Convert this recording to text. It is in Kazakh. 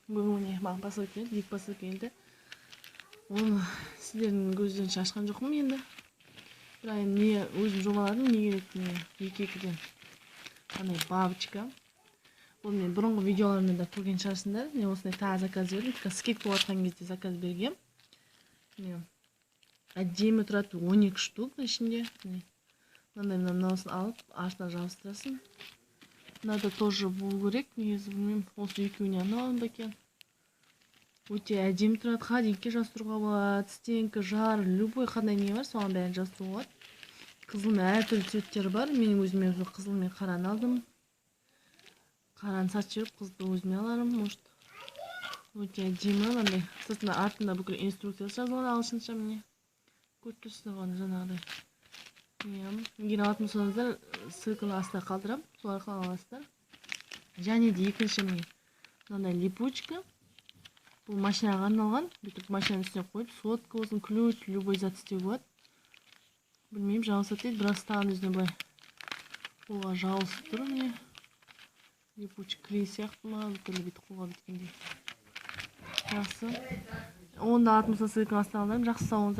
Бүгін, міне, маған посылка келді, екі посылка келді. Оны сіздердің көздерінше ашқан жоқпын енді. Бірақ енді не, өзім жобаладым, не керек, міне, екі екіден андай бабочка. Бұл мен бұрынғы видеоларымда да көрген шығарсыңдар. Міне, осындай тағы заказ бердім. Скидка болып жатқан кезде заказ бергем. Міне, әдемі тұрады, 12 штук ішінде. Міне, мынандай, мынасын алып, артына жабыстырасың. Мынада тоже болу керек негізі, білмеймін, осы екеуіне арналған ба екен. Өте әдемі тұрады, холодильникке жабыстыруға болады, стенка, жар, любой қандай не бар, соған бәрін жабыстыруға болады. Қызыл мен әртүрлі цветтері бар. Мен өзіме осы қызыл мен қараны алдым. Қараны сатып жіберіп, қызылды өзіме алармын, может. Өте әдемі мынандай. Сыртында, артында бүкіл инструкциясы жазылған ағылшынша, міне, көріп тұрсыздар ғой жаңағыдай. Иә, егер алатын болсаңыздар, ссылканы астына қалдырамын, сол арқылы ала аласыздар. Және де екінші, міне, мынандай липучка. Бұл машинаға арналған. Бүйтіп машинаның үстіне қойып, сотка болсын, ключ, любой зат істеуге болады. Білмеймін, жабысады дейді, бірақ ұстаған өзіне былай қолға жабысып тұр. Міне, липучка, клей сияқты ма, біртүрлі, бүйтіп қолға бүйткендей. Жақсы, оны да алатын болса, ссылканы астына қалдырамын. Жақсы, сау болыңыздар.